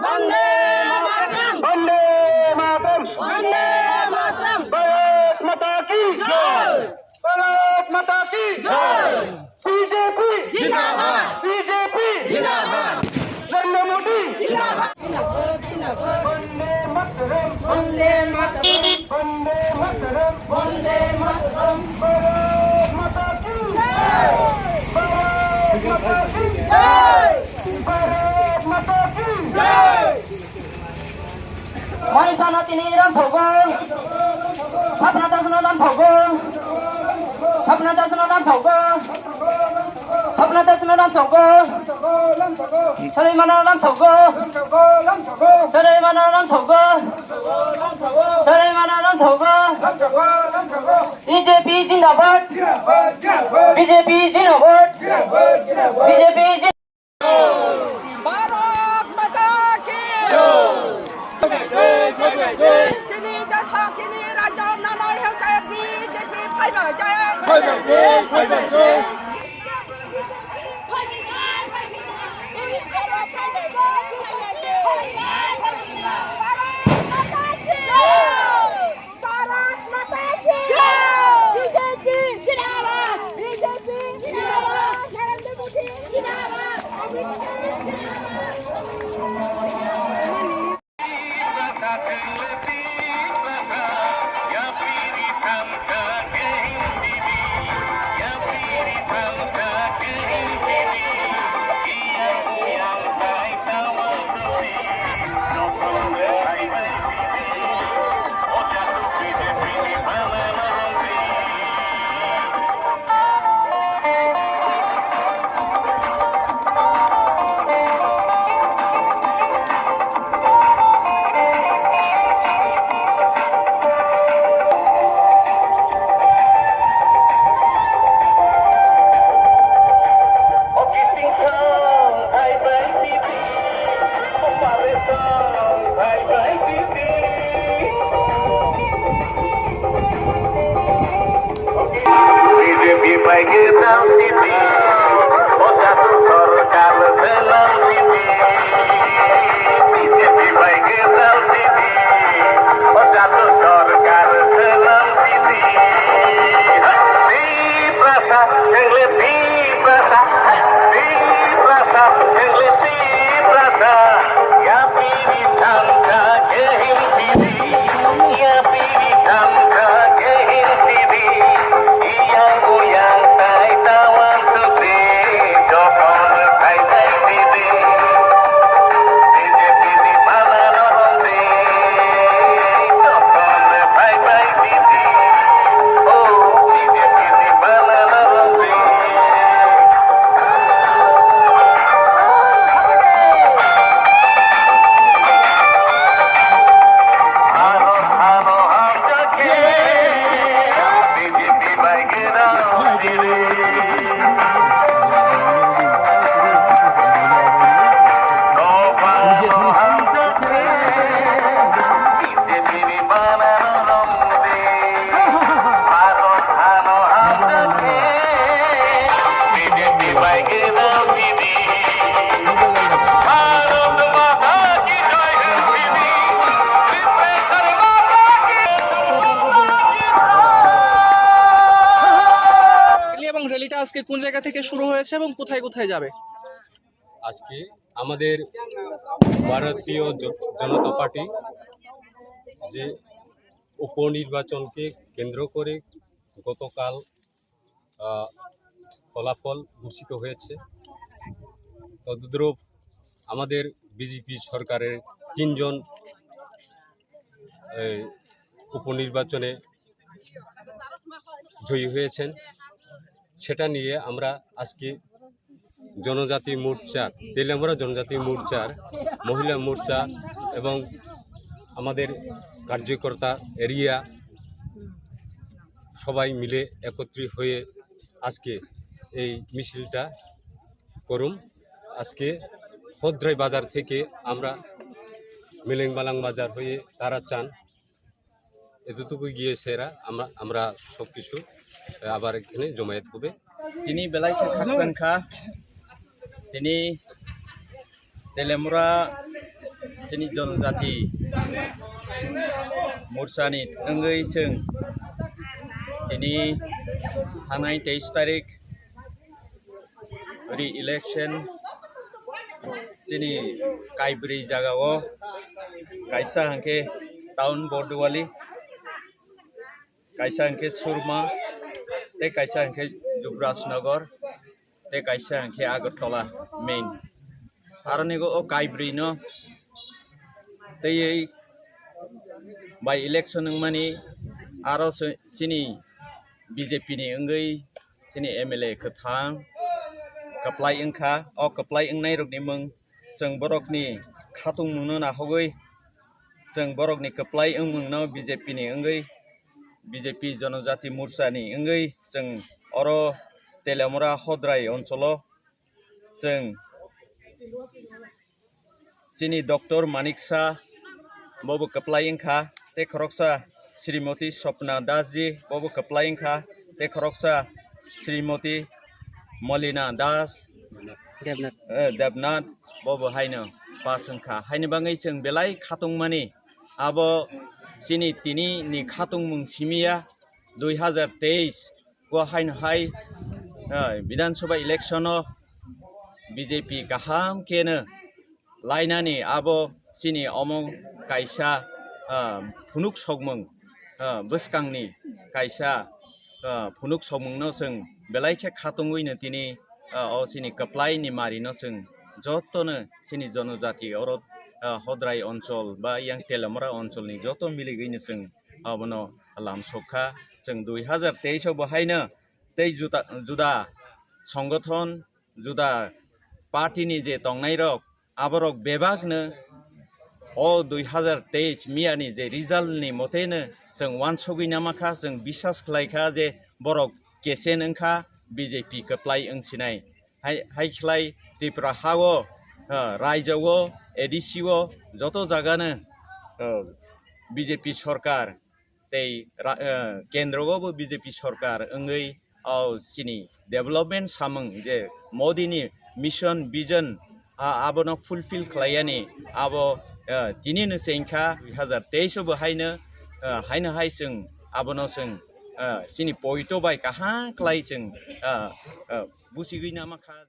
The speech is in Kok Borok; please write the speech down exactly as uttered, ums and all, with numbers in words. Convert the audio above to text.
Vande Mataram! Vande Mataram! Bharat Mata ki Jai! Bharat Mata ki Jai! B J P Jindabad! B J P Jindabad! Narendra Modi Jindabad! Vande Mataram! Vande Mataram! Vande Mataram! Vande Mataram! Bharat Mata ki Jai! Bharat Mata ki Jai! Bharat Mata ki Jai! Manisano tini ran thogo. Sapna Dasno ran thogo. Sapna Dasno ran thogo. Sapna Dasno ran thogo. Sarimano ran thogo. Sarimano ran thogo. Sarimano ran thogo. B J P Jindabad. B J P Jindabad. B J P Jindabad. Bharat Mata ki Jai! Chini desa, chini rajya, nanai hwnkhe B J P phaibai de. Phaibai de, phaibai de. Bharat Mata ki Jai! Bharat Mata ki Jai! B J P Zindabad! B J P Zindabad! Narendra Modi Zindabad! Amit Shah Zindabad! B J P bai khe nang sidi, o jatu sorkar se nang sidi. B J P bai khe nang sidi, o jatu sorkar se nang sidi. Tiprasa, chwngle Tiprasa, Tiprasa, chwngle Tiprasa. Ya piri thansa khe him sidi, ya piri thansa khe him sidi. Iyang uyang tai tawan sudi, joton thai thai sidi. B J P ni bana no romdi, joton thai thai sidi. Oh, B J P ni bana no romdi. এবং র‍্যালিটা আজকে কোন জায়গা থেকে শুরু হয়েছে এবং কোথায় কোথায় যাবে? আজকে আমাদের ভারতীয় জ-, জনতা পার্টি যে উপনির্বাচনকে কেন্দ্র করে গতকাল, আহ, ফলাফল ঘোষিত হয়েছে। তদ্রূপ আমাদের বিজেপি সরকারের তিনজন এই উপনির্বাচনে জয়ী হয়েছেন। সেটা নিয়ে আমরা আজকে জনজাতি মোর্চার, তেলিয়ামুড়া জনজাতি মোর্চার, মহিলা মোর্চা এবং আমাদের কার্যকর্তা এরিয়া সবাই মিলে একত্রিত হয়ে আজকে এই মিছিলটা করুম। আজকে হদ্রাই বাজার থেকে আমরা মিলেংবালাং বাজার হয়ে তারাচান এতটুকু গিয়ে সেরা আমরা, আমরা সবকিছু আবার এখানে জমায়েত হবে। Tini belai khe khakchang kha. Tini Telemura Chini Jonojati Morsani wngwi chwng tini thangnai teis tarik re-election chini kaibrwi jagao, kaisa hwnkhe town Borduwali, kaisa hwnkhe Surma, tei kaisa hwnkhe Jubrajnagar, tei kaisa hwnkhe Agartala main. Aroni o kaibrwi no tei by election wngmani aro se-, chini B J P ni wngwi chini M L A kwthang kwplai wngkha. O kwplai wngnai rokni mung chwng borokni khatungmungno nahogwi, chwng borokni kwplai wngmungno B J P ni wngwi, B J P Jonojati Morcha ni wngwi chwng oro Teliamura Hodrai oncholo chwng chini Doctor Manik Shah bobo kwplai wngkha, tei khoroksa Srimoti Swapna Das ji bobo kwplai wngkha, tei khoroksa Srimoti Molina Das Debnath. Eh, Debnath bobo haino pass wngkha. Haini bagwi chwng belai khatungmani abo chini tini ni khatungmung simiya dui hazar teis o haino hai, eh, Bidhan Sabha election o B J P kaham keno lainani abo chini omo kaisa, ah, phunuk sokmung, ah, bwskangni kaisa, ah, phunuk sokmungno chwng belai khe khatungwino tini, ah, o chini kwplaini marino chwng jotono chini Jonojati oro, ah, Hodrai onchol ba yang Teliamura oncholni joto miligwino chwng abono lam sokha. Chwng dui hazar teis o bo haino tei juda, juda songothon, juda party ni je tongnai rok, aborok bebak no o dui hazar teis miya ni je result ni mote no chwng uansugwi namakha, chwng biswas khlaikha je borok kechen wngkha, B J P kwplai wngsinai. Hai, hai khlai Tripura ha o, ah, raijak o, A D C o joto jaga no, ah, B J P sorkar tei ra-, eh, kendro o bo B J P sorkar wngwi o chini development samung je Modi ni mission vision, ah, abono fulfill khlaiyani abo, eh, tini no chengkha dui hazar teis o bo haino, eh, haino hai chwng abono chwng, eh, chini poito bai kaham khlai chwng, eh, eh, buchigwi namakha.